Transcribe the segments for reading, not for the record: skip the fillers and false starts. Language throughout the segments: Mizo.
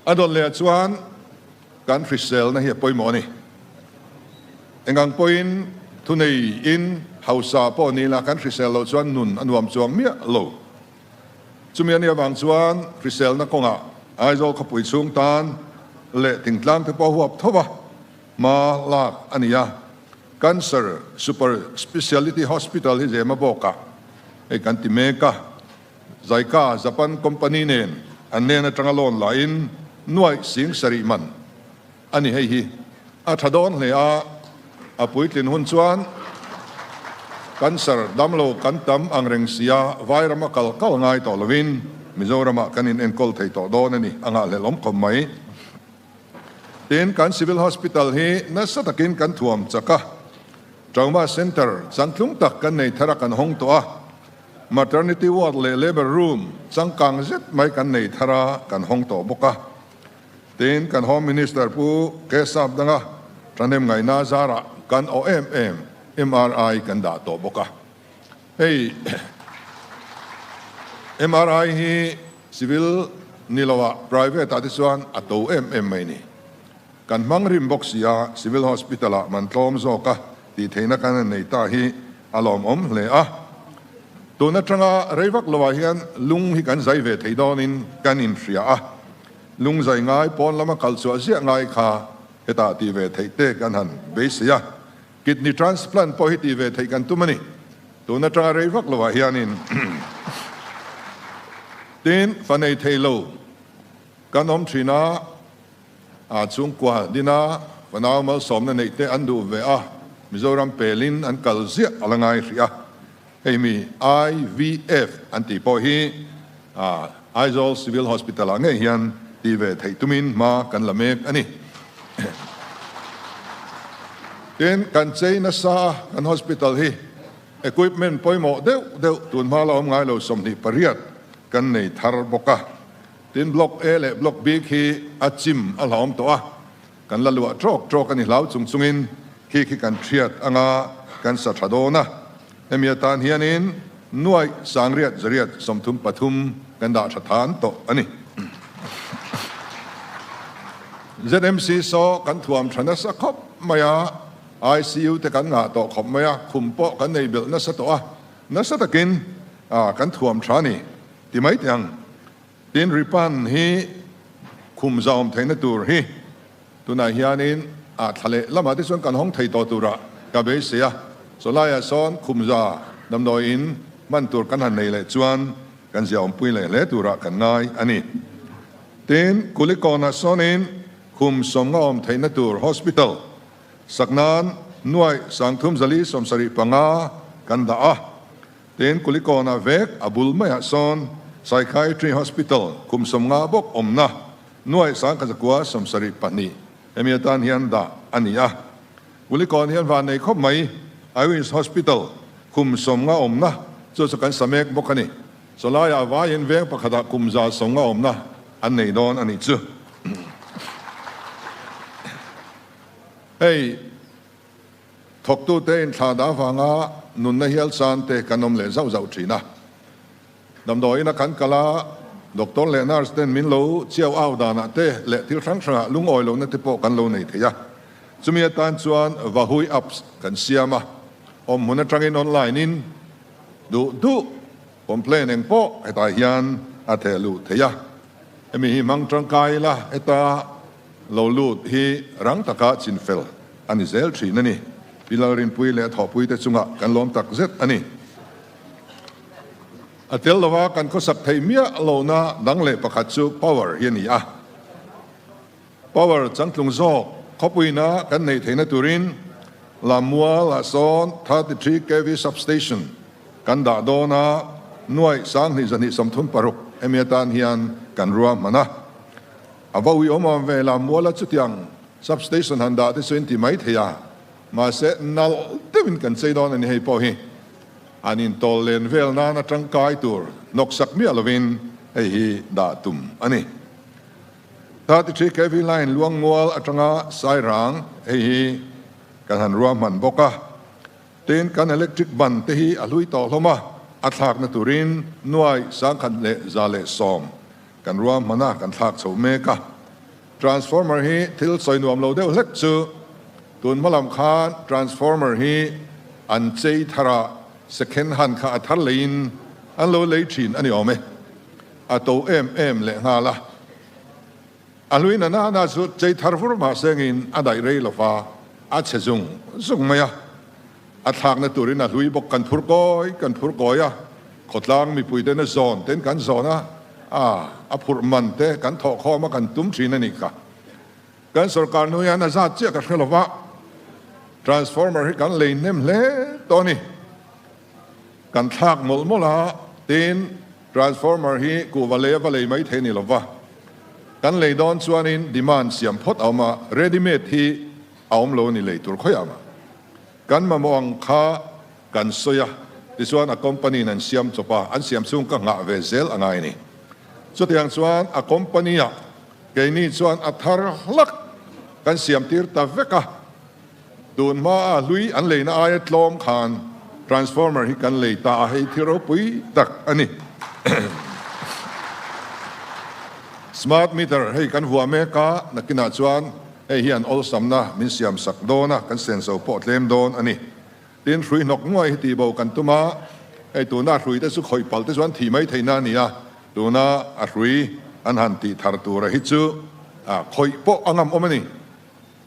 A dawt leh ah chuan kan hriselna hi a pawimawh a ni. Engang pawhin thunei in hausa pawh ni la kan hrisel loh chuan nun a nuam chuang miah lo. Chumi a nih avang chuan hriselna kawngah Aizawl khawpui chhung tan leh thingtlang te pawh huap tho a hma lak a ni a. Cancer Super Speciality Hospital hi zema bawkah hei kan ti mek a. Zaika Japan company nen an nen atanga loan la in nuaih sing sarih man a ni. Hei hi a tha dawn hle a, a puitlin hun chuan cancer damlo kan tam ang reng sia Vairam a kal kal ngai tawh lovin Mizoramah kan in enkawl thei tawh dawn a ni a nghahhlelh awm khawp mai. Tin, kan Civil Hospital hi nasa takin kan thuam chak a, Trauma Centre changtlung tak kan nei thar a kan hawng tawh a, Maternity ward leh labour room changkang zet mai kan nei thar a, kan hawng tawh bawk a. Tin, kan Home Minister Pu Kesap danga thahnem ngaihna zarah kan awh em em MRI kan dah tawh bawk a. Hei MRI hi civil ni loah private ah te chuan a to em em mai ni. Kan hmang rim bawk si a, Civil Hospital ah man tlawm zawk a tih theihna kan han nei ta hi a lawmawm hle a. Tun atanga rei vak lo ah hian lung hi kan zai ve thei dawnin kan inhria a, lung zai ngai pawn lama kal chhuah ziah ngai kha hetah tih ve theih te kan han beisei a, kidney transplant pawh hi tih ve theih kan tum a ni. Tun atanga rei vak lo ah hianin tin fa nei thei lo kan awm thin a. A chhungkua dina fanau malsawmna neih te an duh ve a, Mizoram pelin an kal ziah a la ngai hrih a. Hei mi IVF an tih pawh hi Aizawl Civil Hospital ah ngei hian tih ve theih tumin hma kan la mek a ni. Tin, kan chei nasa a kan hospital hi equipment pawimawh deuh deuh tunhma la awm ngai lo 28 kan nei thar bawk a. Tin, Block A leh Block B khi a chim a hlauhawm tawh a, kan la luah trawk trawk a ni hlau chung chungin khi khi kan thiat anga kan sa tha dawn a. Hemi atan hianin nuaih sangriat zariat 33 kan dah tha than tawh a ni. ZMC saw kan thuam tha nasa khawp mai a, ICU te kan ngah tawh khawp mai a, khum pawh kan nei belh nasa tawh a, nasa takin kan thuam tha a ni. Ti mai teh ang. Tin, Ripan hi khum zahawm theihna tur hi tunah hianin a thla leh lamah te chuan kan hawng thei tawh turah ka beisei a. Chawlaiah sawn khum za damdawiin hman tur kan han nei leh chuan kan ziahawmpui leh hle turah kan ngai a ni. Tin, Kulikawnah sawnin khum sawmnga awm theihna tur hospital sak nan nuaih 3475 kan dah a. Tin, Kulikawnah vek a bul maiah sawn Psychiatry Hospital kum 50 bawk awmna nuaih 1172 hemi atan hian dah a ni a. Kulikawn hian van nei khawp mai Iwins Hospital kum 50 awmna chu chu kan sa mek bawk a ni. Chawlaiah vaiin veng pakhatah kum 150 awmna an nei dawn a nih chu. Hei. Thawktute inthlan avanga nunna hial chan te kan awm leh zauh zauh thin a. Damdawiin a kan kal a, doctor leh nurse ten min lo chiau au danah te leh thil hrang hrangah lungawi lohna te pawh kan lo nei thei a. Chumi atan chuan Vahui apps kan siam a, awm hmun atangin online in duh duh complain eng pawh hetah hian a theh luh thei a. Hemi hi hmang tangkai ila heta lo lut hi rang taka chinfel a ni zel thin a ni. Pi Lalrinpui leh thawhpuite chungah kan lawm tak zet a ni. A tel lova kan khawsak theih miah lohna dang leh pakhat chu power hi a ni a. Power changtlung zawk khawpuina kan neih theihna turin Lammual ah sawn 33 kv substation kan dah dawn a, nuaih 2236 hemi atan hian kan ruahman a. A va ui awm awm ve Lammuala chutiang Substation han dah te chu in ti mai thei a, mahse nalh deuhin kan chei dawn a ni hei pawh hi. An intawl len vel nana tangkai tur hnawksak miah lovin hei hi dah tum a ni. 33 kv line Luangmual atanga Sairang hei hi kan han ruahman bawk a. Tin, kan electric ban te hi a hlui tawh hlawm a, a thlakna turin nuai 1110 kan ruahman a, kan thlak chho mek a. Transformer hi thil sawi nuam lo deuh hlek chu tun hma lam khan transformer hi an chei thar a, second hand kha a thar leiin an lo lei thin a ni awm e. A to em em leh nghal a. A hlui na na na chu chei thar vur mah sengin a daih rei lo va, a chhe zung zung mai a. A thlakna turin a hlui bawk kan phur kawi kan phur kawi a, khawtlang mipuiten a zawn ten kan zawn a, a a phurh man te kan thawh khawm a kan tum thin a nih kha. Kan sorkar hnu hian a zat chiah ka hre lo va, transformer hi kan lei hnem hle tawh a ni. Kan thlak mawlh mawlh a, tin transformer hi kuhva lei a va lei mai thei a ni lo va, kan lei dawn chuanin demand siam phawt a awm a, ready made hi a awm lo a ni lei tur khawiah mah. Kan mamawh ang kha kan sawi a, tichuan a company in an siam chawp a, an siam chhung ka nghah ve zel a ngai a ni. Chutiang chuan a company ah keini chuan a thar hlak kan siam tir ta vek a, tun hma a hlui an leina aia tlawm khan transformer hi kan lei ta a, hei thil ropui tak a ni. Smart meter hei kan vuah mek a, nakinah chuan Hei hian awlsamna min siam sak dawn a, kan senso pawh tlem dawn a ni. Tin, hrui hnawk nguai hi tihbo kan tum a, hei tuna hrui te chu khawih palh te chuan thih mai theihna a ni a, tuna a hrui an han tih thar tura hi chu khawih pawh a ngam awm a ni.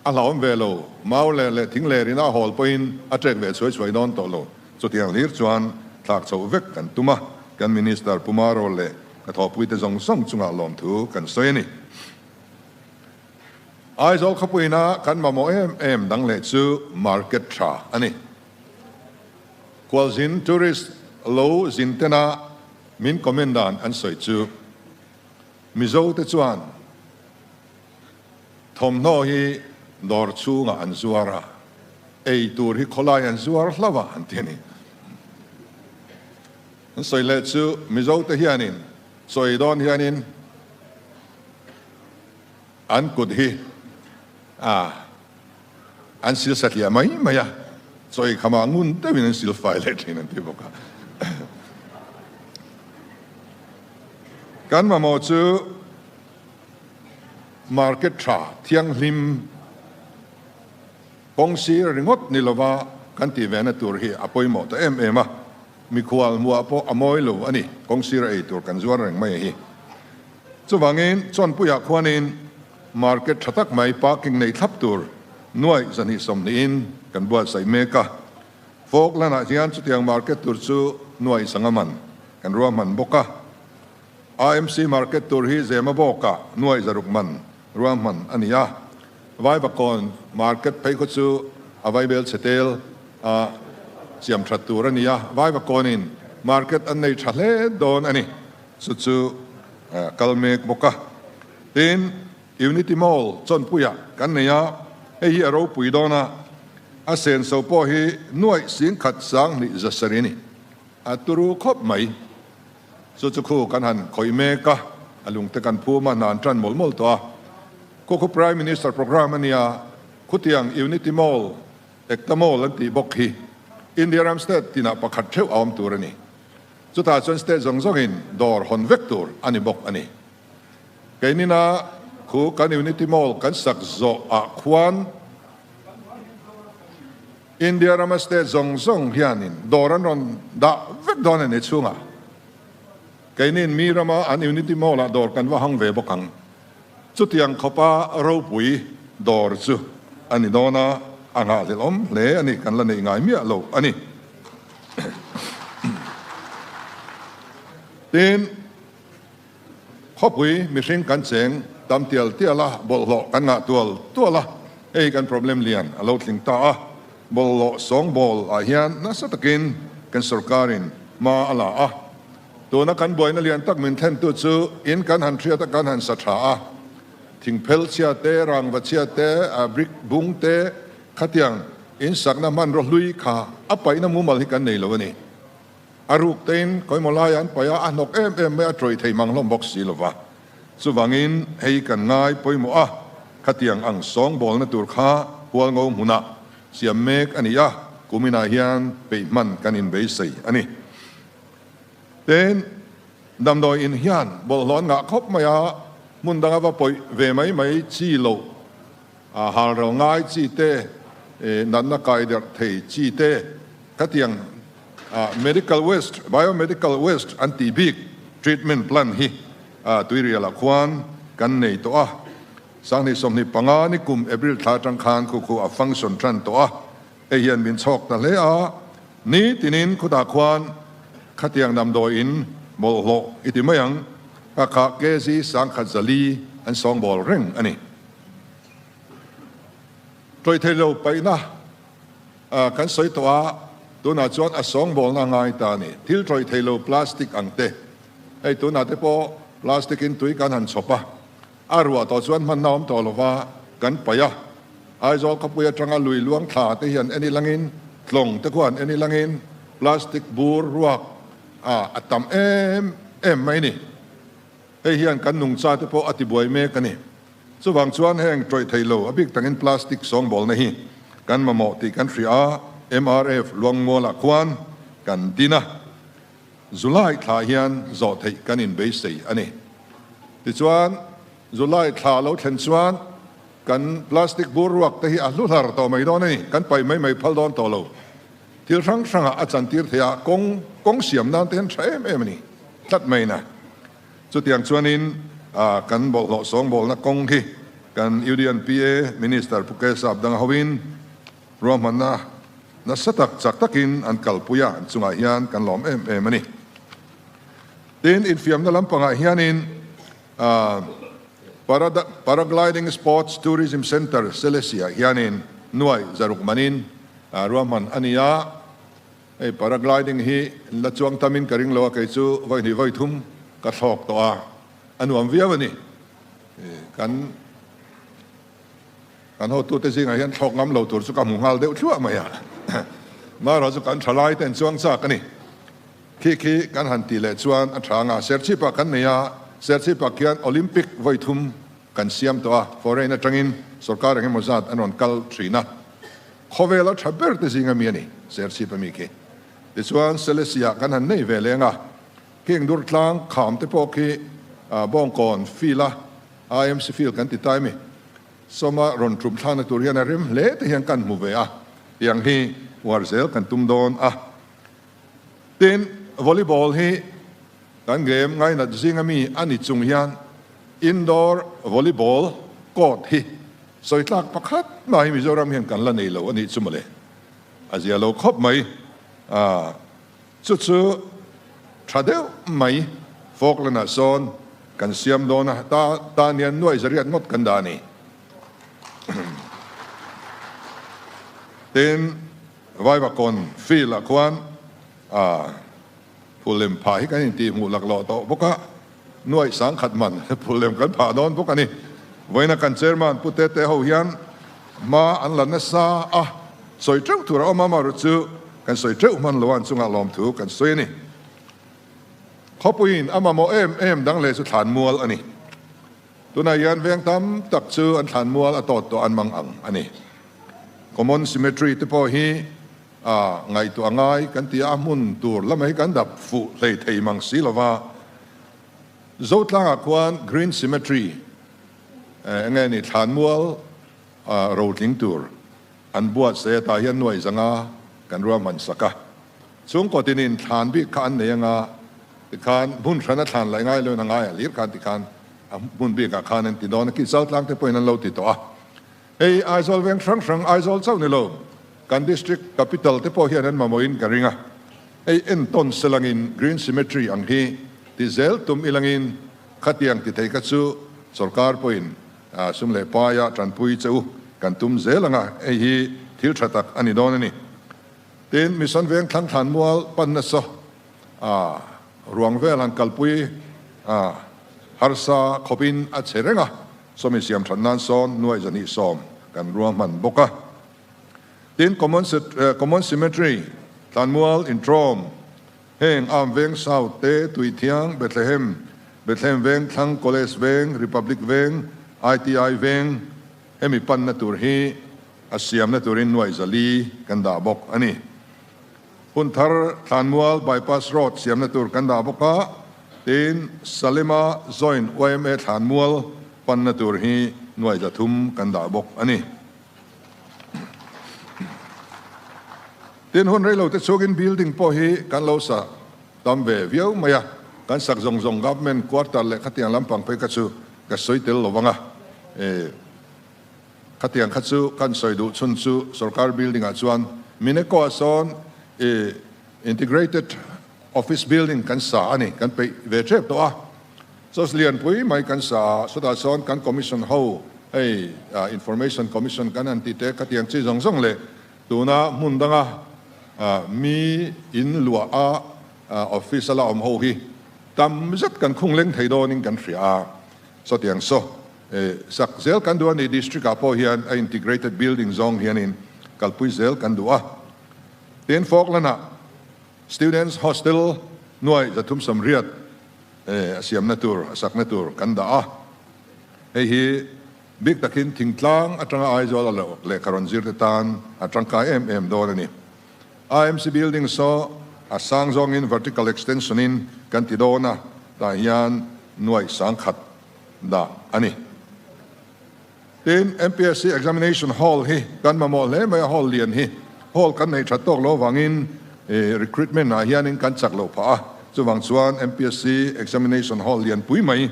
A hlauhawm ve lo, mau leh leh thing ler ina a hawl pawhin a trek ve chhuai chhuai dawn tawh lo. Chutiang hlir chuan thlak chhoh vek kan tum a, kan Minister Pu Maro leh ka thawhpuite zawng zawng chungah lawmthu kan sawi a ni. Aizawl khawpuina kan mamawh em em dang leh chu market tha a ni. Khualzin tourist lo zin tena min comment dan an sawi chu Mizo te chuan thawmhnaw hi dawr chhungah an zuar a, ei tur hi khawlai an zuar hlauh a an ti a ni. An sawi leh chu Mizo te hianin sawi dawn hianin An kut hi a an sil satliah mai mai a, chawi khamah ngun deuhin an sil fai leh thin an ti bawk a. Kan mamawh chu market tha thianghlim kawng sir ringawt ni lova kan tih vehna tur hi a pawimawh ta em em a, mikhual hmuah pawh a mawi lo a ni, kawng sira ei tur kan zuar reng mai a hi. Chuvangin Chawnpuiah khuanin market tha tak mai parking nei thlap tur nuaih 220 in kan buatsaih mek a. Falkland-ah hian chutiang market tur chu nuaih sanga man kan ruahman bawk a. AMC market tur hi Zemabawkah nuaih 600 man ruahman a ni a. Vaivakawn market phei khaw chu a vaibel chhe tel a siam that tur a ni a. Vaivakawnin market an nei tha hle dawn a ni. Chu chu kal mek bawk a. Tin, Unity Mall Chawnpuiah kan nei a, hei hi a ropui dawn a, a senso pawh hi nuaih 10,000 sangni zasarih a ni. A turu khawp mai. Chu chu khu kan han khawih mek a, a lungte kan phum a, hna an tan mawlh mawlh tawh a. Khu khu Prime Minister programme a nia, khutiang Unity Mall, Ekta Mall an tih bawk hi India ram state tinah pakhat theuh a awm tur a ni. Chutah chuan state zawng zawngin dawr hawn vek tur a ni bawk a ni. Keinina khu kan Unity Mall kan sak zawh ah khuan India rama state zawng zawng hianin dawr an rawn dah vek dawn a ni chhungah. Keinin mi rama an Unity Mall ah dawr kan va hang ve bawk ang. Chutiang khawpa ropui dawr chu a ni dawn a, a nghahhlelh awm hle a ni, kan la neih ngai miah lo a ni. Tin, khawpui mihring kan cheng tam tial tial a, bawlhhlawh kan ngah tual tual a, hei kan problem lian a lo tling ta a, bawlhhlawh sawngbawl ah hian nasa takin kan sorkarin hma a la a, tuna kan buaina lian tak min thlentu chu in kan han hriat a, kan han sa tha a, thingphel chhia te, rangva chhia te, brick bung te khatiang In sakna hmanraw hlui kha a paihna mumal hi kan nei lo a ni. A ruk tein kawimawh laiah an paih a, a hnawk em em mai a, tawih thei mang hlawm bawk si lo va. Chuvangin hei kan ngai pawimawh a, khatiang ang sawngbawlna tur kha Hualngo hmunah siam mek a ni a, kuminah hian peih hman kan inbeisei a ni. Tin, damdawi in hian bawlhhlawh an ngah khawp mai a. Hmun danga va pawih ve mai mai chi loh, hal ral ngai chi te, natna kai derh thei chi te, khatiang medical waste, biomedical waste an tih bik treatment plant hi Tuirialah khuan kan nei tawh a. 2025 ni kum April thla atang khan khu khu a function tan tawh a, hei hian min chhawk ta hle a, ni tinin khutah khuan khatiang damdawiin bawlhhlawh i ti mai ang, ka kha kg 1004 an sawngbawl reng a ni. Tawih lo paihna kan sawi tawh a, tunah chuan a sawngbawlna ngai ta a ni. Thil tawih thei lo plastic ang te, hei tunah te pawh plastic in tui kan han chhawp a, A ruah tawh chuan hmanna awm tawh lova kan paih a, Aizawl khawpui atanga lui luang thla te hian en ilangin tlawng te khuan en ilangin plastic bur ruak a a tam em em mai ni. Hei hian kan nungcha te pawh a tibuai mek a ni. Chuvang chuan heng tawih thei lo a bik takin plastic sawngbawlna hi kan mamawh tih kan hria a, MRF Luangmualah khuan kan din a. July thla hian zawh theih kan inbeisei a ni. Tichuan, July thla lo thlen chuan kan plastic bur ruak te hi a hlu hlar tawh mai dawn a ni. Kan paih mai mai phal dawn tawh lo. Thil hrang hrangah a chantir theih a, kawng kawng siam nan te hian tha em em a ni tlat mai na. Chutiang chuanin kan bawlhhlawh sawngbawlna kawng hi kan UDNPA Minister Pu Kesap dang hoin Ruahmanna nasa tak chak takin an kalpui a, an chungah hian kan lawm em em a ni. Tin, infiamna lampangah hianin Paragliding Sports Tourism Centre Selesih-ah hianin nuai zaruk manin ruahman a ni a. Hei paragliding hi la chuang tamin ka ring lo a, kei chu vawi hnih vawi thum ka thlawk tawh a, a nuam viau a ni. Kan. Kan hotute zingah hian thlawk ngam lo tur chu ka hmu nghal deuh thluah mai a. Marawh chu kan thalai ten chuang chak a ni. Khi khi kan han tih leh chuan a tha anga Serchhip-ah kan nei a, Serchhip-ah khian Olympic vawi thum kan siam tawh a, foreign atangin sorkar eng emaw zat an rawn kal thin a. Khawvel a tha ber te zinga mi a ni Serchhip ami khi. Tichuan Selesih-ah kan han nei ve leng a, King Durtlang kham te pawh khi Bawngkawn field a IMC field kan ti ta emi? Sawma rawn tum thlakna tur hian a rem hle te hian kan hmu ve a, tiang hi uar zel kan tum dawn a. Tin, volleyball hi kan game ngainat zinga mi a ni chung hian indoor volleyball court hi sawi tlak pakhat mah hi Mizoram hian kan la nei lo a nih chu mawle. A zia lo khawp mai a. Chu chu tha deuh mai Falkland-ah sawn kan siam dawn a, ta tan hian nuai zariat ngawt kan dah a ni. Tin, Vaivakawn field-ah khuan phul lem phah hi kan intihhmuh laklawh tawh bawk a, nuai 10,000 man phul lem kan phah dawn bawk a ni. Vawiina kan chairman Pu Tete ho hian hma an la nasa a, sawi teuh tur a awm a, amaherawh chu kan sawi teuh hman lo a, an chungah lawmthu kan sawi a ni. Khawpuiin a mamawh em em dang leh chu thlanmual a ni. Tunah hian veng tam tak chu an thlanmual a tawt tawh an mang ang a ni. Common cemetery te pawh hi a ngaihtuah ngai kan ti a, a hmun tur lamah hi kan dap fuh hlei thei mang si lova, Zotlangah khuan Green Cemetery eng nge ni thlanmual rotling tur an buatsaih a, tah hian nuai zanga kan ruahman sak a, chhungkaw tinin thlan bik kha an nei anga tikhan hmun hrana thlan laih ngai loin a ngai a hlir khan tikhan a hmun bikah khan an ti dawn a, Kihzaltlang te pawhin an lo ti tawh a. Hei Aizawl veng hrang hrang, Aizawl chauh ni lo, kan district capital te pawh hian an mamawhin ka ring a. Hei entawn selangin Green Cemetery ang hi ti zel tum ilangin khatiang ti thei kha chu sorkar pawhin sum leh paia tanpui che u kan tum zel ang a, hei hi thil tha tak a ni dawn a ni. Tin, Mission Veng Thlangthlan Mual pan nasa a ruang vel han kalpui a harsa khawpin a che reng a. Sawmi siam that nan sawn nuai 220 kan ruahman bawk a. Tin, Common Cemetery, Tlanmual, Intrawm, heng Arm Veng South te, Tuithiang, Bethlehem, Bethlehem Veng, Thlang College Veng, Republic Veng, ITI Veng, hemi panna tur hi a siamna turin nuai 400 kan dah bawk a ni. Hunthar Thlanmual Bypass Road siamna tur kan dah bawk a. Tin, Salema Joint yma Thlanmual panna tur hi nuai 300 kan dah bawk a ni. Tin, hun reilo te chhungin building pawh hi kan lo sa tam ve viau mai a, kan sak zawng zawng government quarter leh khatiang lampang phei kha chu ka sawi tel lo vang a, e khatiang kha chu kan sawi duh chhun chu sorkar building ah chuan Mineco ah sawn e integrated office building kan sa a ni, kan peih ve tep tawh a, Church lianpui mai kan sa a, chutah chuan kan commission ho hei information commission kan han tih te khatiang chi zawng zawng leh tuna hmun danga mi in luah a office a la awm ho hi tam zet kan khung leng thei dawnin kan hria a, sawtiang saw sak zel kan duh a ni, district ah pawh hian a integrated building zawng hianin kalpui zel kan duh a, tin Falkland ah Students Hostel nuai 380 a siamna tur, a sakna tur kan dah a. Hei hi bik takin thingtlang atanga Aizawl a lehkha rawn zirte tan a tangkai em em dawn a ni. IMC building saw a sang zawngin vertical extension in kan ti dawn a, tah hian nuai 10,000 dah a ni. Tin, MPSC Examination Hall hi kan mamawh hle mai a, hall lian hi hall kan neih that tawk lo avangin recruitment ah hianin kan chak loh phah a, chuvang chuan MPSC Examination Hall lian pui mai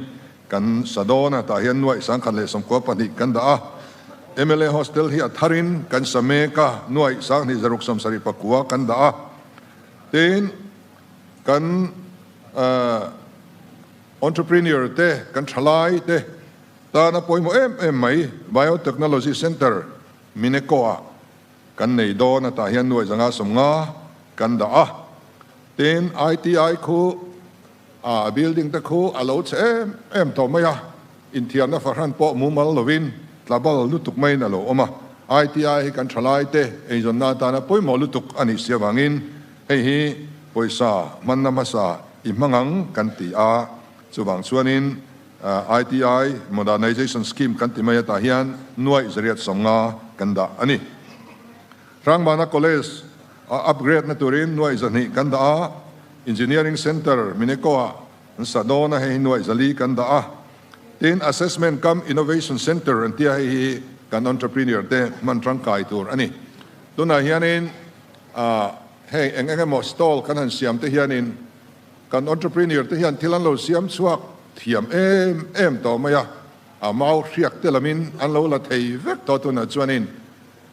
kan sa dawn a, tah hian nuaih 1092 kan dah a. Mla Hostel hi a tharin kan sa mek a, nuaih 2679 kan dah a. Tin, kan entrepreneur te, kan thalai te, Tan a pawimawh em em mai, Biotechnology Centre Mineco-ah kan nei dawn a, tah hian nuai 550 kan dah a. Tin, ITI khu a building te khu a lo chhe em em tawh mai a, inthiamna fahran pawh mumal lovin tlabal lutuk maiin a lo awm a. ITI hi kan thalai te eizawnna atana pawimawh lutuk a nih si avangin hei hi pawisa hmanna hmasa i hmang ang kan ti a, chuvang chuanin ITI Modernization Scheme kan ti mai atah hian nuaih 850 kan dah a ni. Hrangbana College a upgrade na turin nuaih 200 kan dah a, Engineering Centre Mineco-ah an sa dawn a, hei hi nuaih 400 kan dah a. Tin, Assessment cum Innovation Centre an tia hei hi kan entrepreneur te hman tangkai tur a ni. Tunah hianin heng eng eng emaw stall kan han siam te hianin Kan entrepreneur te hian thil an lo siam chhuak thiam em em tawh mai a, a mau hriak te lamin an lo la thei vek tawh tunah chuanin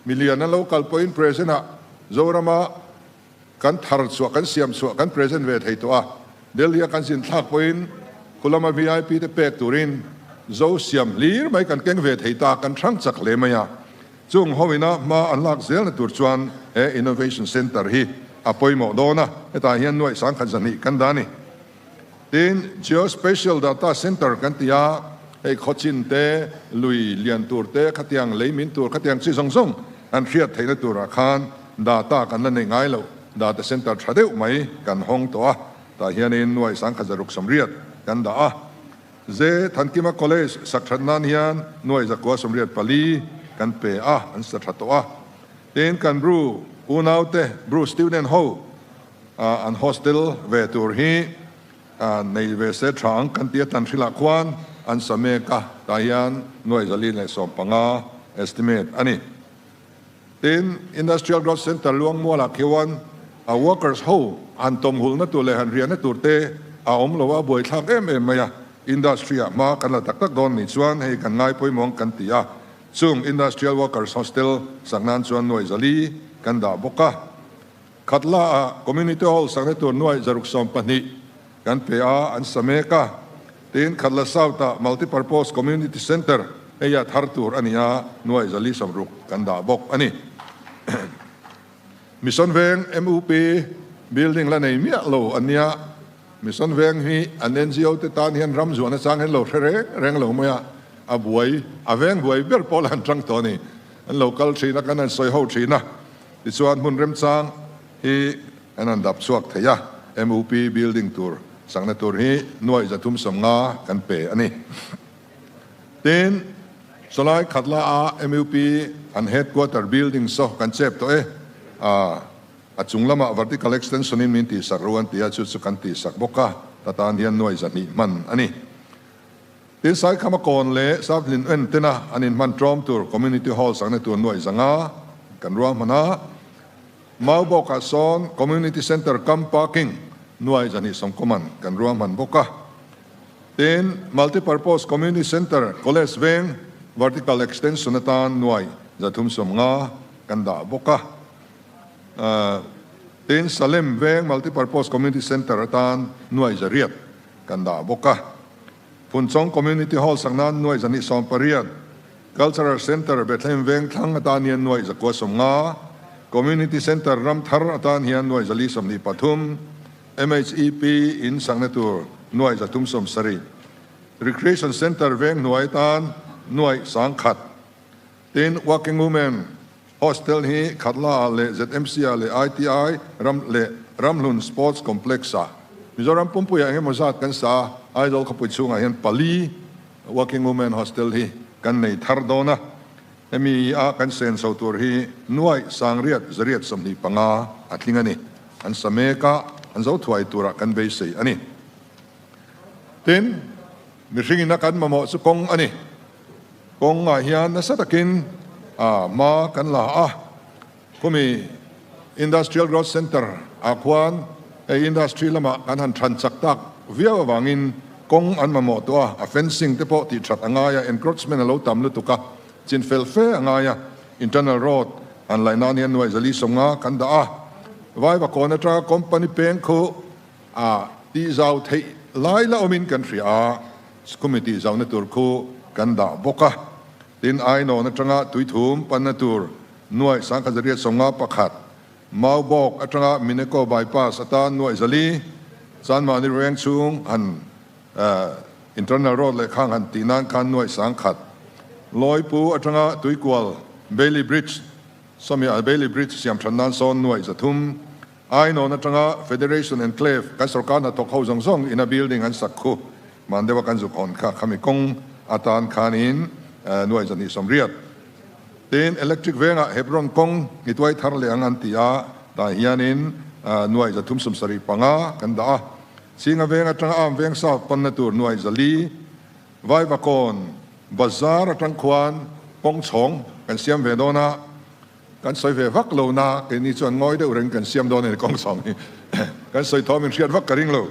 milian an lo kal pawhin present ah Zorama kan thar chhuah kan siam chhuah kan present ve thei tawh a, Delhi a kan zin thlak pawhin khulama vip te pek turin Zo siam hlir mai kan keng ve thei ta kan hrang chak hle mai a. Chung hoina hma an lak zelna tur chuan he Innovation Centre hi a pawimawh dawn a, hetah hian nuaih 1200 kan dah a ni. Tin, Geospatial Data Centre kan ti a, hei khawchin te, lui lian tur te, khatiang lei min tur, khatiang chi zawng zawng an hriat theihna turah khan data kan la nei ngai lo, data centre tha deuh mai kan hawng tawh a, tah hianin nuaih 1680 kan dah a. Ze Thankima College sak that nan hian nuai 984 kan pe a, an sa tha tawh a. Tin, kan Bru unaute, Bru student ho an hostel ve tur hi nei ve se tha ang kan ti a, tan hrilah khuan an sa mek a, tah hian nuai 415 estimate a ni. Tin, Industrial Growth Centre Luangmualah khian a workers ho han tawmhulna tur leh han riahna tur te a awm lo a, buaithlak em em mai a. Industry ah hma kan la tak tak dawn nih chuan hei kan ngai pawimawh kan ti a, chung Industrial Workers Hostel sak nan chuan nuai 400 kan dah bawk a. Khatla ah Community Hall sakna tur nuai 612 kan pe a, an sa mek a. Tin, Khatla South ah Multipurpose Community Centre hei a thar tur a ni a, nuai 460 kan dah bawk a ni. Mission Veng MUP building la nei miah lo an nia. Mission Veng hi an NGO te tan hian ram zuahna chang hian lo hre reng reng lo mai a, a buai, a veng buai ber pawh la han tang tawh a ni. An lo kal thin a, kan han sawi ho thin a. Tichuan hmun remchang hi an han dap chhuak thei a, MUP building tur sakna tur hi nuaih 350 kan pe a ni. Tin, sawlai Khatla a MUP an headquarter building saw kan chep tawh e, a chung lamah vertical extension in min tihsak ru an ti a, chu chu kan tihsak bawk a. Ta tan hian nuai 200 hman a ni. Tin, Saikhama kawn leh Savlin en tena an inhman tlawm tur Community Hall sakna tur nuai 500 kan ruahman a. Maubawkah sawn Community Centre cum Parking nuai 220 man kan ruahman bawk a. Tin, Multipurpose Community Centre College veng Vertical Extension atan nuai 350 kan dah bawk a. Tin, Salem veng Multipurpose Community Centre atan nuai 800 kan dah bawk a. Phunchawng Community Hall sak nan nuai 218, Cultural Centre Bethlehem Vengthlang atan hian nuai 950, Community Centre Ramthar atan hian nuai 423, MHEP in sakna tur nuai 370, Recreation Centre Venghnuai atan nuai 10,000. Tin, Working Women Hostel hi Khatla ah leh ZMC ah leh ITI ram leh Ramhlun Sports Complex ah Mizoram pumpuiah engemaw zat kan sa a, Aizawl khawpui chhungah hian pali Working Women Hostel hi kan nei thar dawn a, hemi a kan senso tur hi nuaih 8,825 a tling a ni. An sa mek a, an zo thuai turah kan beisei a ni. Tin, mihringin a kan mamawh chu kawng a ni. Kawngah hian nasa takin a hma kan la a, khumi Industrial Growth Centre ah khuan hei industry lamah kan han than chak tak viau avangin kawng an mamawh tawh a, a fencing te pawh tih that a ngai a, encroachment a lo tam lutuk a, chin fel fe a ngai a, internal road han laih nan hian nuai 450 kan dah a, Vaivakawn atanga company peng khu a tihzau theih lai la awmin kan hria a. Khumi tih zauhna tur khu kan dah bawk a, tin Ainawn atanga Tuithum panna tur nuaih 1851, Maubawk atanga Mineko Bypass atan nuaih 400, Chanmahni Rueng chhung han Internal Road leh khang han tih nan khan nuaih 10,000, Lawipu atanga Tuikual Bailey Bridge, sawmi Bailey Bridge siam than nan sawn nuaih 300, Ainawn atanga Federation Enclave kan sorkar hnathawk ho zawng zawng ina building an sak khu man deuha kan zuk hawn kha khami kawng atan khanin nuai 280. Tin, Electric vengah Hebron kawng i tuai thar leh ang an ti a, tah hianin nuai 375 kan dah a. Singa veng atanga Arm veng South panna tur nuai 400, Vaivakawn Bazar atang khuan kawng chhawng kan siam ve dawn a. Kan sawi ve vak lo na, keini chuan ngawi deuh reng kan siam dawn a ni kawng sawng hi. Kan sawi thawm in hriat vak ka ring lo.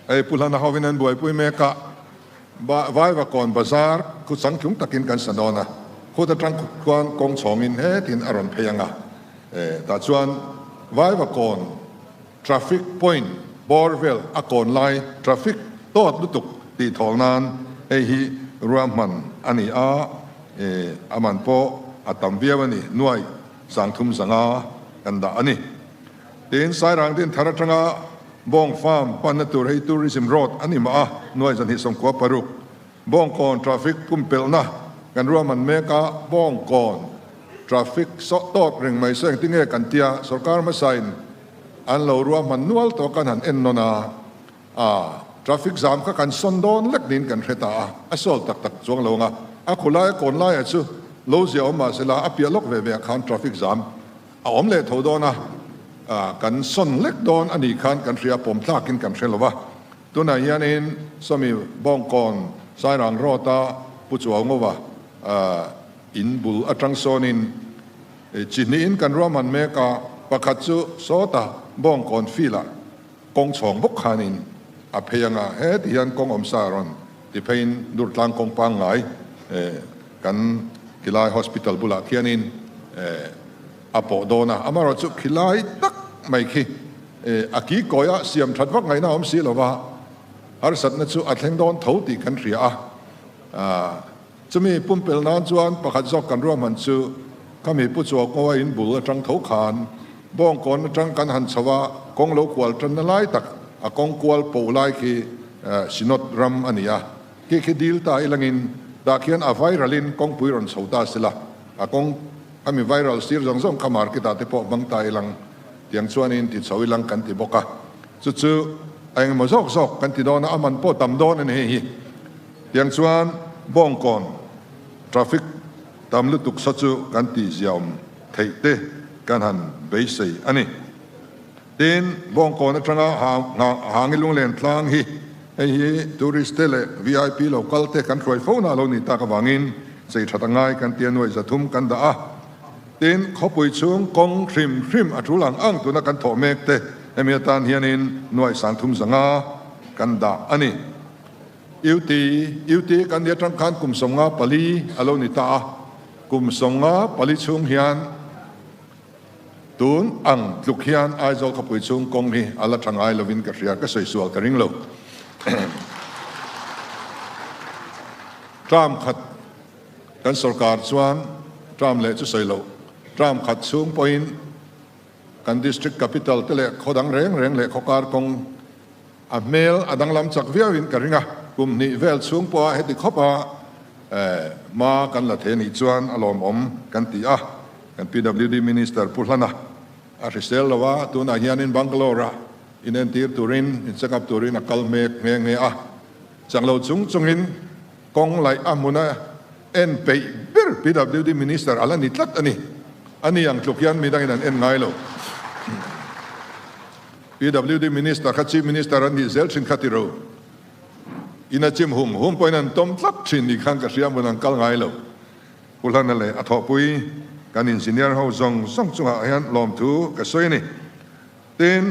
Hei Pu Hlana hovin an buaipui mek a, Vaivakawn bazar khu changtlung takin kan sa dawn a, khut atang khuan kawng chhawngin hetin a rawn phei ang a. Tah chuan Vaivakawn traffic point bawr vel a kawn lai traffic tawt lutuk tih thawl nan hei hi ruahman a ni a, a man pawh a tam viau a ni, nuai 350 kan dah a ni. Tin, Sairang din thar atanga Bawng Farm panna tur hei Tourism Road a ni mah a, nuai 296. Bawngkawn traffic pumpelhna kan ruahman mek a, Bawngkawn traffic sawh tawt reng mai saw engtinge kan tia sorkar hmasain an lo ruahman nual tawh kan han en nawn a, a traffic zam kha kan sawn dawn lek niin kan hre ta a, a sawl tak tak chuang lo ang a, a khulai a kawn laiah chu lo zia awm mahsela a piah lawk ve ve ah khan traffic zam a awm leh tho dawn a, kan sawn lek dawn a nih khan kan hria pawm tlakin kan hre lo va. Tunah hianin Sawmi Bawngkawn Sairang Road-a Pu Chuaungova in bul atang sawnin chi hnihin kan ruahman mek a, pakhat chu sawta Bawngkawn field-ah kawng chhawng bawk khanin a phei anga heti hian kawng awmsa rawn ti pheiin Durtlang kawng pangngai kan khilai hospital bulah khianin a pawh dawn a, amaherawhchu khilai tak mai khi A ki kawiah siam that vak ngaihna a awm si lova, harsatna chu a thleng dawn tho tih kan hria a. Chumi pumpelh nan chuan pakhat zawk kan ruahman chu khami Pu Chuaukawa in bul atang tho khan Bawngkawn atang kan han chho a, kawng lo kual tanna lai tak a kawng kual poh lai khi Synod ram a ni a. Khi khi dil ta ilangin dah khian a viral in kawngpui rawn chho ta sila, a kawng khami viral sir zawng zawng kha market ah te pawh hmang ta ilang. Tiang chuanin ti chho ilang kan ti bawk a, chu chu a engemaw zawk zawk kan ti dawn a, a man pawh tam dawn a ni hei hi. Tiang chuan Bawngkawn traffic tam lutuk saw chu kan tih ziaawm theih te kan han beisei a ni. Tin, Bawngkawn atanga Hangi Lunglen tlang hi hei hi tourist te leh vip lo kal te kan hruai fo na a lo nih tak avangin chei that a ngai kan tia nuai 300 kan dah a. Tin, khawpui chhung kawng hrim hrim a tul ang ang tuna kan thawh mek te hemi atan hianin nuai 3500 kan dah a ni. UT, UT kan ni atang khan kum 54 a lo ni ta a, kum 54 chhung hian Tun ang tluk hian Aizawl khawpui chhung kawng hi a la tha ngai lovin ka hria, ka sawi sual ka ring lo. Term khat kan sorkar chuan term leh chu sawi loh, term khat chhung pawhin kan district capital te leh khaw dang reng reng leh khawkar kawng a hmel a danglam chak viauin ka ring a, kum hnih vel chhung pawha heti khawpa hma kan la thei anih chuan a lawmawm kan ti a. Kan PWD Minister Pu Hlana a hrisel lo a, tunah hianin Bangalore-ah inentir turin, in check up turin a kal hmek nghe nghe a. Chang lo chung chungin kawng laih a hmuna en peih ber PWD Minister a la ni tlat a ni. A ni ang tluk hian midangin an en ngai lo. PWD Minister kha Chief Minister an nih zel thin kha ti ro. Ina chim hum hum pawhin an tawm tlat thin ni khan ka hria hmun an kal ngai lo. Pu Hlana leh a thawhpui kan engineer ho zawng zawng chungah hian lawmthu ka sawi a ni. Tin,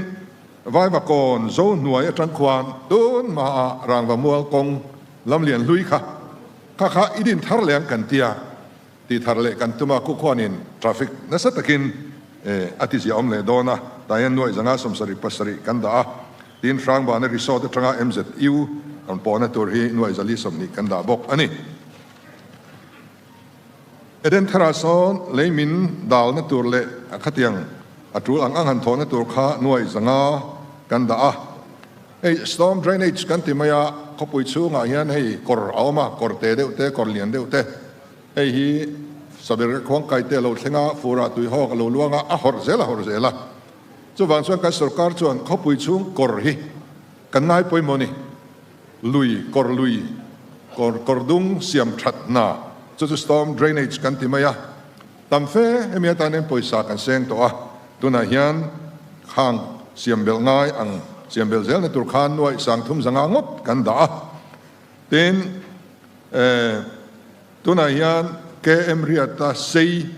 Vaivakawn zo hnuai atang khuan tun hmaah Rangva mual kawng lamlian hlui kha kha kha i din thar leh ang kan tia tih thar leh kan tum a, khu khuanin traffic nasa takin a ti ziahawm leh dawn a, tah hian nuaih 577 kan dah a, tin Hrangbana resort atanga MZU rawn pawhna tur hi nuaih 420 kan dah bawk a ni. Eden tharah sawn lei min dalna tur leh a khatiang a tul ang ang han thawhna tur kha nuai 500 kan dah a. Hei storm drainage kan ti mai a, khawpui chhungah hian hei kawr a awm a, kawr te deuh te, kawr lian deuh te. Hei hi Saber khuangkai te a lo thleng a, furah tuihawk a lo luang a, a hawrh zel a hawrh zel a. Chuvang chuan kan sorkar chuan khawpui chhung kawr hi kan ngai pawimawh a ni. Lui, kawr lui, kawr kawr dung siam that hna, chu chu storm drainage kan ti mai a. Tam fe hemi atan hian pawisa kan seng tawh a, tunah hian khang siam belh ngai ang siam belh zelna tur khan nuaih 350 ngawt kan dah a. Tin, eh, tunah hian KM Riata sei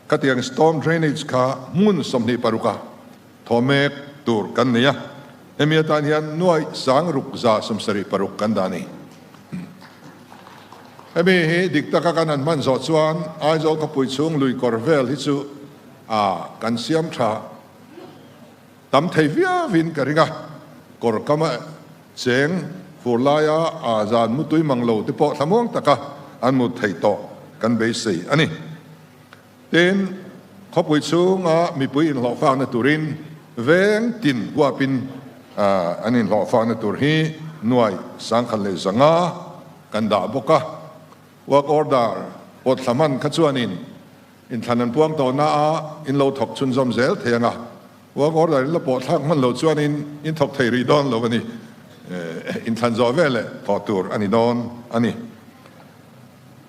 khatiang storm drainage kha hmun 26 a thaw mek tur kan nei a, hemi atan hian nuaih 6776 kan dah a ni. Hemi hi dik taka kan han hman zawh chuan Aizawl khawpui chhung lui kawr vel hi chu a kan siam tha tam thei viauin ka ring a, kawr kama cheng fur laia a zan mutui mang lo te pawh thlamuang taka an mut thei tawh kan beisei a ni. Tin, khawpui chhunga mipui inhlawhfakna turin veng tin huapin an inhlawhfakna tur hi nuai 1150 kan dah bawk a. Work order pawt thla hman kha chuanin inthlan an puang tawhna a in lo thawk chhunzawm zel thei ang a. Work order in la pawh thlak hman lo chuanin in thawk thei rih dawn lo a ni. Inthlan zawh veleh thawh tur a ni dawn a ni.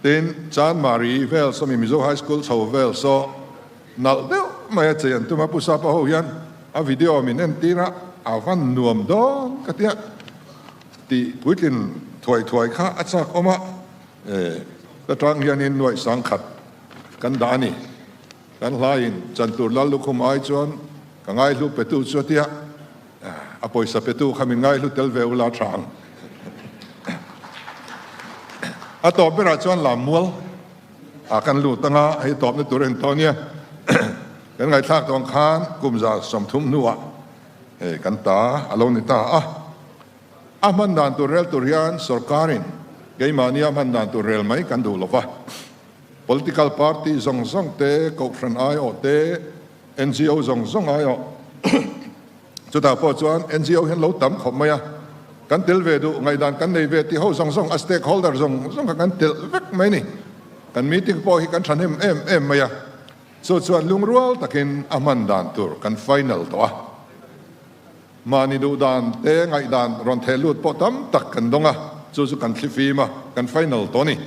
Tin, Chanmari vel saw mi Mizo High School chho vel saw nalh deuh mai a chei an tum a, Pu Sapa ho hian a video min entir a, a van nuam dawn ka tia tih puitlin thuai thuai kha a chak awm a, e ta tang hianin nuaih 10,000 kan dah a ni. Kan hlaiin chantur lal lukhum ai chuan ka ngaihlu petu chu a tia, a pawisa petu kha min ngaihlu tel ve ula tha ang. A tawp berah chuan lammual ah kan lut anga hei tawpna tur en tawh ania. Kan ngaihthlak tawh ang khan kum 30 hnuah hei kan ta a lo ni ta a. A hman dan tur rel tur hian sorkarin keimahnia hman dan tur rel mai kan duh lova. Political party zawng zawng te, kohhran aiawh te, NGO zawng zawng aiawh chutah pawh chuan NGO hian lo tam khawp mai a, kan tel ve duh, ngaihdan kan nei ve tih ho zawng zawng a stakeholder zawng zawng kha kan telh vek mai ni. Kan meeting pawh hi kan thahnem em em mai a, chu chuan lungrual takin a hman dan tur kan final tawh a. Mahni duh dan te ngaihdan rawn theh lut pawh tam tak kan dawng a, chu chu kan thlifim a, kan final tawh a ni.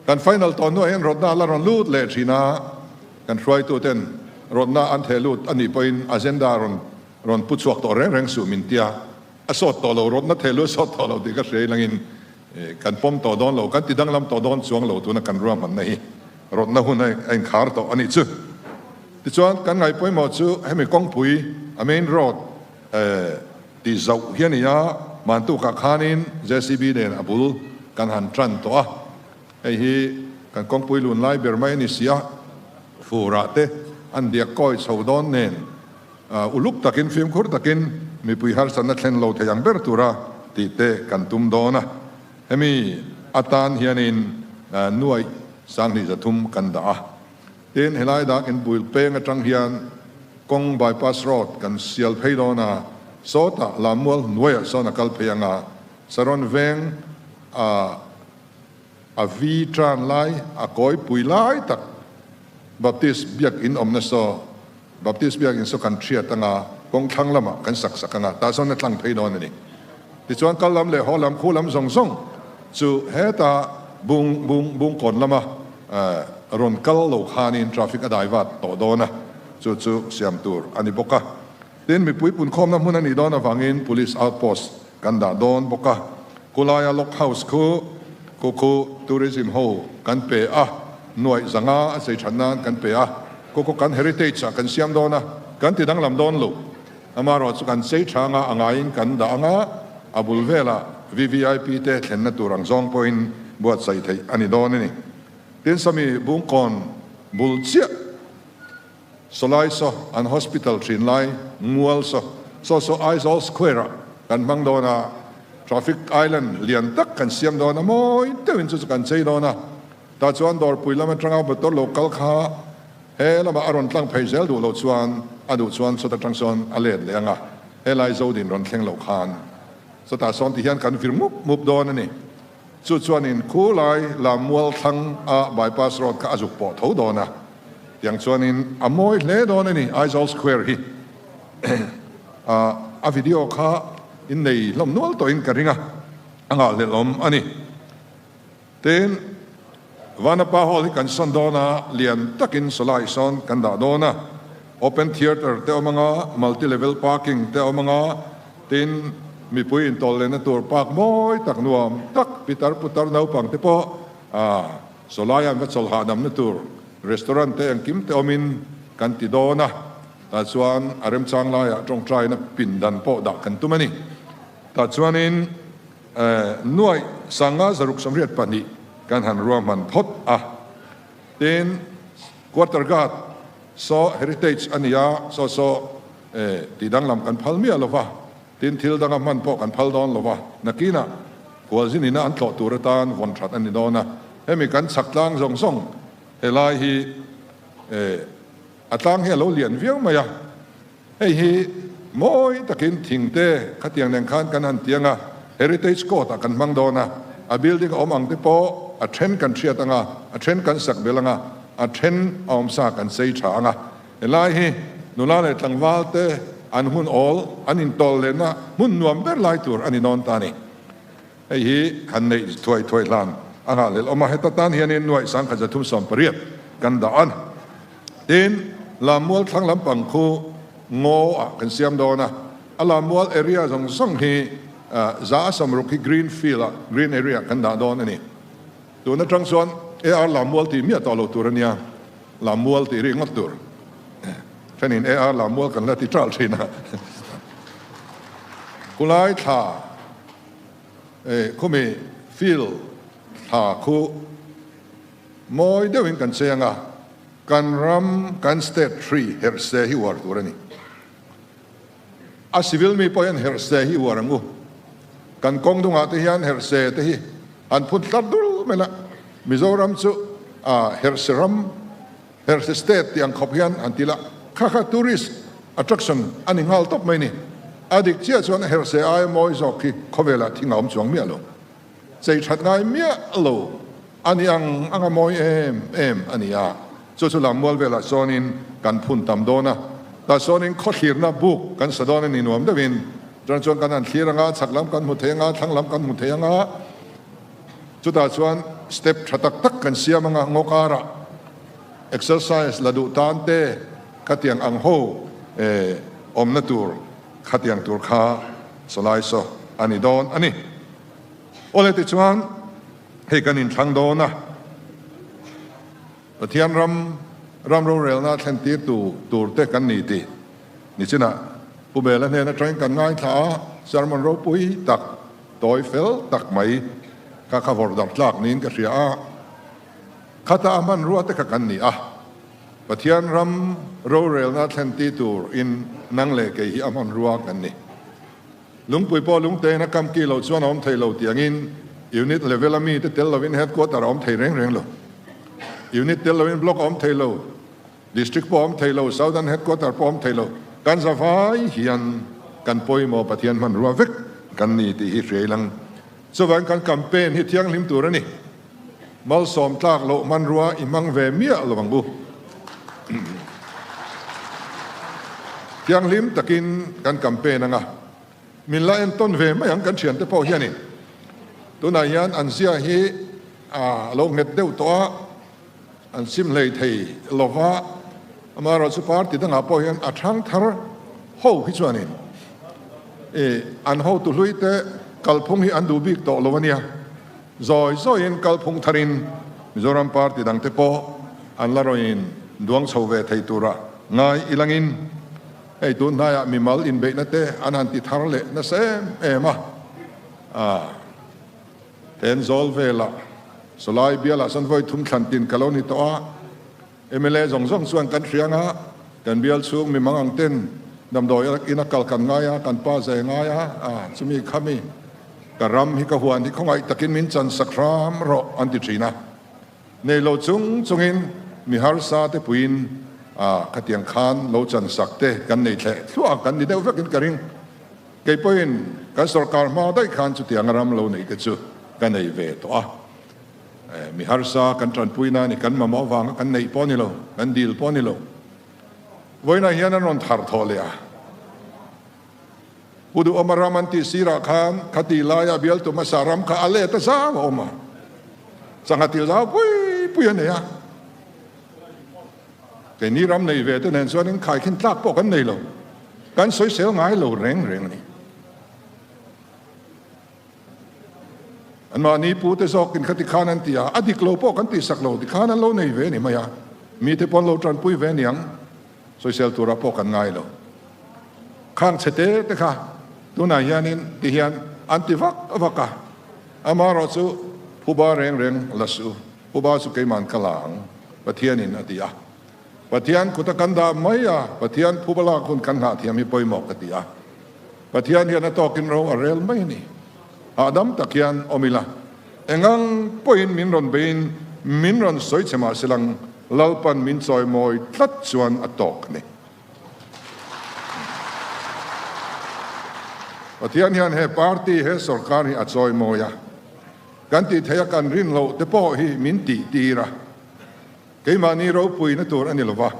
Kan final tawh hnuah hian rawtna a la rawn lut leh thin a, kan hruaituten. Rawtna an theh lut a nih pawhin agenda rawn rawn pu chhuak tawh reng reng suh min tia. A sawt tawh lo, rawtna theh lut a sawt tawh lo tih ka hria ilangin kan pawm tawh dawn lo, kan ti danglam tawh dawn chuang lo tuna kan ruahmanna hi rawtna hun a inkhar tawh a nih chu. Tichuan kan ngaih pawimawh chu hemi kawngpui a main road tih zauh hi a ni a, Mantukah khanin JCB nen a bul kan han tan tawh a. Hei hi kan kawngpui lun lai ber mai a ni si a, furah te an diak kawi chho dawn nen uluk takin fimkhur takin mipui harsatna thlen lo thei ang ber tura tih te kan tum dawn a. Hemi atan hianin nuaih sanghnih zathum kan dah a. Tin, helai dak inbuil peng atang hian kawng bypass road kan sial phei dawn a, sawtah Lammual hnuaiah sawn a kal phei ang a, Saron veng a A vi tan lai, a kawi pui lai tak Baptist biakinn awmna saw, Baptist biakinn saw kan hriat anga kawng thlang lamah kan sak sak anga tah sawn a tlang phei dawn a ni. Tichuan kal lam leh haw lam, khu lam zawng zawng chu heta bung bung bungkawn lama rawn kal lo khanin traffic a dai vat tawh dawn a, chu chu siam tur a ni bawk a. Tin, mipui punkhawmna hmun a nih dawn avangin Police outpost kan dah dawn bawk a, khulaia Log House khu khu khu tourism ho kan pe a, nuaih zanga a chei that nan kan pe a, khu khu kan heritage ah kan siam dawn a, kan ti danglam dawn lo. Amaherawhchu kan chei tha anga a ngaiin kan dah anga, a bul velah VVIP te thlenna tur ang zawng pawhin buatsaih theih a ni dawn a ni. Tin, sawmi Bungkawn bul chiah. Sawlai saw an hospital thin lai Mual saw saw saw Aizawl Square ah kan hmang dawn a, Traffic Island lian tak kan siam dawn a, mawi deuhin chu chu kan chei dawn a, tah chuan dawrpui lam atanga motor lo kal kha he lamah a rawn tlang phei zel duh loh chuan a duh chuan sawta tang sawn a let leh ang a, helai Zodin rawn thleng loh khan sawtah sawn ti hian kan vir mup mup dawn a ni. Chu chuanin khulai Lammual thlang a bypass road kha a zuk pawh tho dawn a, tiang chuanin a mawi hle dawn a ni Aizawl Square hi. A video kha in nei hlawm nual tawhin ka ring a, a nghahhlelh awm a ni. Tin, Vanapa Hall hi kan sawn dawn a, lian takin sawlai sawn kan dah dawn a, open theatre te awm anga, multi level parking te awm anga, Tin, mipui intawl lehna tur park mawi tak nuam tak pitar putar naupang te pawh sawlai an va chawl hahdamna tur restaurant te engkim te awmin kan ti dawn a, tah chuan a remchang laiah tawngtaina pindan pawh dah kan tum a ni. Tah chuanin nuaih sanga zaruk 82 kan han ruahman phawt a. Tin, quarter guard saw heritage a ni a, saw saw E, tih danglam kan phal miah lo va, tin thil danga hman pawh kan phal dawn lo va, nakinah khualzin ina an tlawh tur atan vawn that a ni dawn a. Hemi kan chhak tlang zawng zawng helai hi e, a tlang hi a lo lian viau mai a, hei hi mawi takin thing te khatiang nen khan kan han tiang a, Heritage Court ah kan hmang dawn a, a building a awm ang te pawh a then kan hriat ang a, a then kan sak belh ang a, a then a awmsa kan chei tha ang a. Helai hi nula leh tlangval te an hun awl an intawl lehna hmun nuam ber lai tur a ni dawn ta a ni. Hei hi han neih thuai thuai hlan a nghahhlelh awm a, heta tan hianin nuaih 1318 kan dah a. Tin, Lammual thlang lampang khu ngaw ah kan siam dawn a, a Lammual area zawng zawng hi 160 hi green field ah, green area kan dah dawn a ni. Tun atang chuan AR Lammual tih miah tawh lo tur a nia. Lammual tih ri ngawt tur. Thenin AR Lammual kan la ti ṭal ṭhin a. Khulai thla eh khumi field thla khu mawi deuhin kan cheng a, kan ram kan state tree herh se hi uar tur a ni. A civil mi pawh hian herh se hi uar ang u. Kan kawng dungah te hian herh se te hi an phun tlat dul mai la. Mizoram chu herh se ram, herh se state tih ang khawp hian an ti la. Kha kha tourist attraction a ni nghal tawp mai ni. A dik chiah chuan herh se aia mawi zawk hi khawvelah thing a awm chuang miah lo. Chei that ngai miah lo a ni ang ang a mawi em em a ni a, chu chu lammual velah sawnin kan phun tam dawn a, tah sawnin khawthlirna buk kan sa dawn a ni nuam deuhin chuan chuan kan han thlir anga chhak lam kan hmu thei anga thlang lam kan hmu thei anga chutah chuan step tha tak tak kan siam anga ngaw karah exercise la duh tan te. Khatiang ang ho awmna tur khatiang tur kha sawlai saw a ni dawn a ni. Awle tichuan hei kan inthlang dawn a, Pathian ram ram rorelna thlen tir tu tur te kan ni tih nichinah Pu Bela hnen atangin kan ngaithla a, sermon ropui tak, tawi fel tak mai kha kha vawrh darh tlak niin ka hria a, khata a hmanrua te kha kan ni a. Pathian ram rorelna thlen ti tur in nang leh kei hi a hmanrua kan ni. Lungpui pawh lungtein a kam ki lo chuan a awm thei lo tih angin unit level a mi te tel lovin headquarter a awm thei reng reng lo. Unit tel lovin block a awm thei lo, district pawh a awm thei lo, southern headquarter pawh a awm thei lo. Kan zavai hian kan pawimawh Pathian hmanrua vek kan ni tih hi hria ilang. Chuvangin kan campaign hi thianghlim tur a ni. Malsawm tlak loh hmanrua i hmang ve miah lo ang u. Thianghlim takin kan campaign anga min la entawn ve mai ang kan thiante pawh hianin. Tunah hian an zia hi a lo nghet deuh tawh a, an sim hlei thei lo va, amaherawhchu party dangah pawh hian a thang thar ho hi chuanin an hotu hluite kalphung hi an duh bik tawh lo a nia. Zawi zawiin kalphung tharin Mizoram party dangte pawh an la rawn duang chho ve thei tura ngai ilangin hei tun hnaiah mimal inbeihna te an han ti thar leh nasa em em a. A Thenzawl velah Sawlai bialah sawn vawi thum thlan tin ka lo ni tawh a, mla zawng zawng chuan kan hria anga kan bial chhung mi mang ang ten damdawi ina kal kan ngai a, kan pa zai ngai a, a chumi khami Ka ram hi ka huan hi khawngaih takin min chan sak hram rawh an ti thin a. Nei lo chung chungin mi harsa te puiin a khatiang khan lo chan sak te kan nei thleh thluah kan ni deuh vekin ka ring. Kei pawhin kan sorkar hma daih khan chutianga ram lo neih te chu ka nei ve tawh a. Mi harsa kan tanpui na ni kan mamawh avanga kan neih pawh a ni lo, kan dil pawh a ni lo. Vawiinah hian an rawn thar thawh leh a. Pu Duhawma ram an tih sirah khan khati laia bialtu hmasa ram kha a let a zau a awm a, sangha til zau pui pui a nei a. Keini ram nei ve te nen chuanin khaikhin tlak pawh kan nei lo, kan sawisel ngai lo reng reng a ni. Anmahni pu te zawkin khati khan an ti a, a dik lo pawh kan tihsak lo, tikhan an lo nei ve a ni mai a, mite pawh an lo tanpui ve aniang. Sawisel turah pawh kan ngai lo. Khang chhe te te kha tunah hianin ti hian an ti vak vak a, amaherawh chu phuba reng reng la suh u, phuba chu keiman ka la ang Pathianin a ti a. Pathian kuta kan dah mai a, Pathian phuba lak hun kan nghah thiam hi pawimawh ka ti a. Pathian hian a tawkin ro a rel mai a ni. Hahdam tak hian awm ila, engang pawhin min rawn beiin min rawn sawi che mah silang Lalpan min chawimawi tlat chuan a tawk a ni. Pathian hian he party, he sorkar hi a chawimawi a, kan tih theih a kan rin loh te pawh hi min tih tir a, keimahni ropuina tur a ni lova,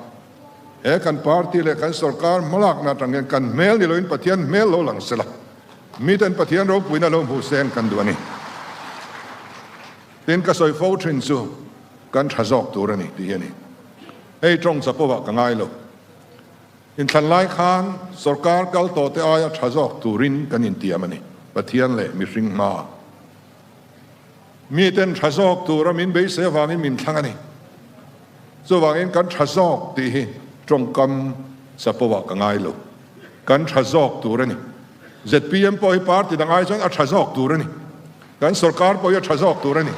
he kan party leh kan sorkar hmalakna atang hian kan hmel ni loin Pathian hmel lo lang sela, miten Pathian ropuina lo hmuh seng kan duh a ni. Tin, ka sawi fo thin chu kan tha zawk tur a ni tih hi a ni. Hei tawng chapo ah ka ngai lo. Inthlan lai khan sorkar kal tawh te aia tha zawk turin kan intiam a ni, Pathian leh mihring hmaah. Miten tha zawk tura min beisei avangin min thlang a ni. Chuvangin kan tha zawk tih hi tawngkam chapo ah ka ngai lo. Kan tha zawk tur a ni. Zpm pawh hi party dang ai chuan a tha zawk tur a ni. Kan sorkar pawh hi a tha zawk tur a ni.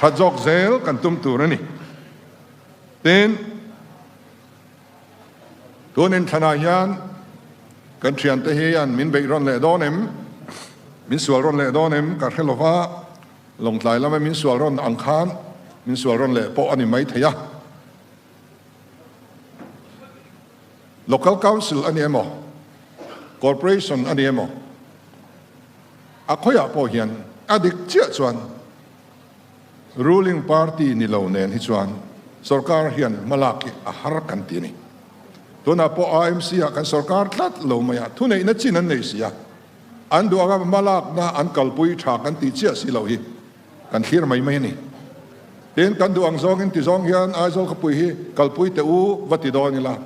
That zawk zel kan tum tur a ni. Tin, tun inthlanah hian kan thiante hian min beih rawn leh dawn em? Min sual rawn leh dawn em? Ka hre lova, Lawngtlai lama min sual rawn ang khan min sual rawn leh pawh a ni mai thei a. Local Council a ni emaw, Corporation a ni emaw, A khawiah pawh hian a dik chiah chuan ruling party ni lo nen hi chuan sorkar hian hmalak hi a har kan ti a ni. Tunah pawh AMC ah kan sorkar tlat lo mai a, thuneihna chin an nei si a, an duh anga hmalakna an kalpui tha kan tih chiah si loh hi kan thlir mai mai a ni. Tin, kan duh ang zawngin ti zawng hian Aizawl khawpui hi kalpui teh u va ti dawn ila,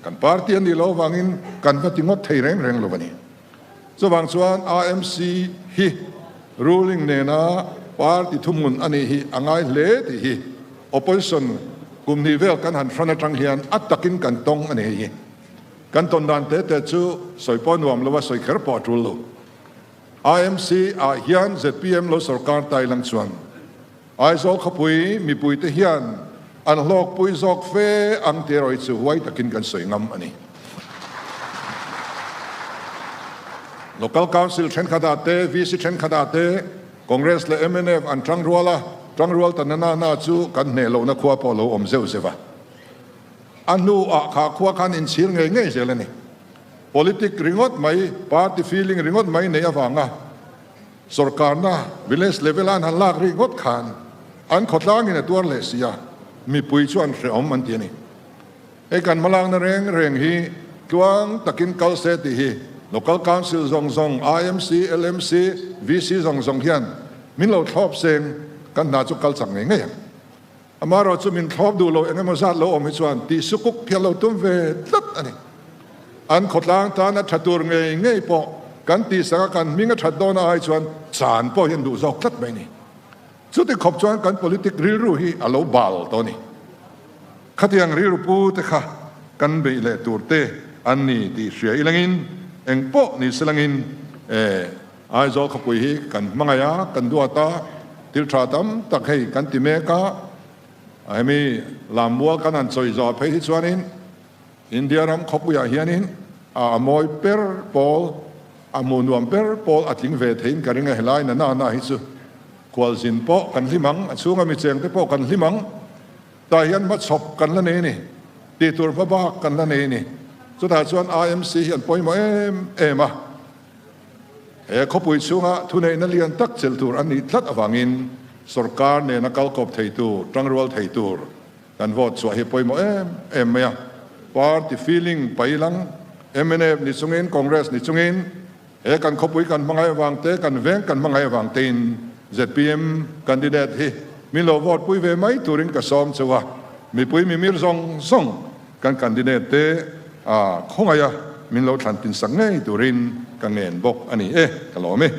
kan party a nih loh avangin kan va ti ngawt thei reng reng lo a ni. Chuvang chuan AMC hi ruling nena party thuhmun a nih hi a ngai hle tih hi opposition kum hnih vel kan han hran atang hian a takin kan tawng a ni hei hi. Kan tawn dan te te chu sawi pawh nuam lo a, sawi kher pawh a tul lo. AMC ah hian zpm lo sorkar tai lang chuan Aizawl khawpui mipuite hian an hlawkpui zawk fe ang tih erawh hi chu huai takin kan sawi ngam a ni. Local Council thenkhatah te, VC thenkhatah te Congress leh mnf an tangrual a, tangrual ta na na na chu kan hneh lohna khua pawh a lo awm zeuh zeuh a. A hnuah kha khua khan inchhir ngei ngei zel a ni. Politic ringawt mai, party feeling ringawt mai neih avanga Sorkarna village level a an han lak rik ngawt khan an khawtlangin a tuar leh si a, mipui chu an hrehawm an ti a ni. Hei kan hmalakna reng reng hi tluang takin kal se tih hi Local Council zawng zawng, IMC, LMC, VC zawng zawng hian min lo thlawp seng kan hna chu kal chak ngei ngei ang. Amaherawh chu min thlawp duh lo eng emaw zat lo awm hi chuan tih sukuk hi a lo tum ve tlat a ni. An khawtlang tan a tha tur ngei ngei pawh kan tihsak a kan hming a that dawn a ai chuan chan pawh hi an duh zawk tlat mai ni. Chuti khawp chuan kan politic rilru hi a lo bal tawh a ni. Khatiang rilru pu te kha kan beih leh tur te an ni tih hria ilangin eng pawh ni se langin e Aizawl khawpui hi kan hmangaih a, kan duat a, thil tha tam tak hei kan ti mek a, hemi lammual kan han chawi zawh phei hi chuanin India ram khawpuiah hianin a mawi ber pawl, a hmuh nuam ber pawl a tling ve theiin ka ring a, helai na na na hi chu khualzin pawh kan hlim ang, a chhunga mi chengte pawh kan hlim ang, tah hian hmachhawp kan la nei a ni, tih tur hmabak kan la nei a ni, chutah chuan IMC hi an pawimawh em em a. He khawpui chhunga thuneihna lian tak chelh tur an nih tlat avangin sorkar nena kal kawp thei tur, tangrual thei tur kan vote chhuah hi pawimawh em em mai a. Party feeling pailang, mnf ni chungin, Congress ni chungin he kan khawpui kan hmangaih avang te, kan veng kan hmangaih avang tein zpm candidate hi min lo vote pui ve mai turin ka sawm cheu a, mipui mimir zawng zawng Kan candidate te a khawngaih a, min lo thlan tin sak ngei turin ka ngen bawk a ni e, ka lawm e.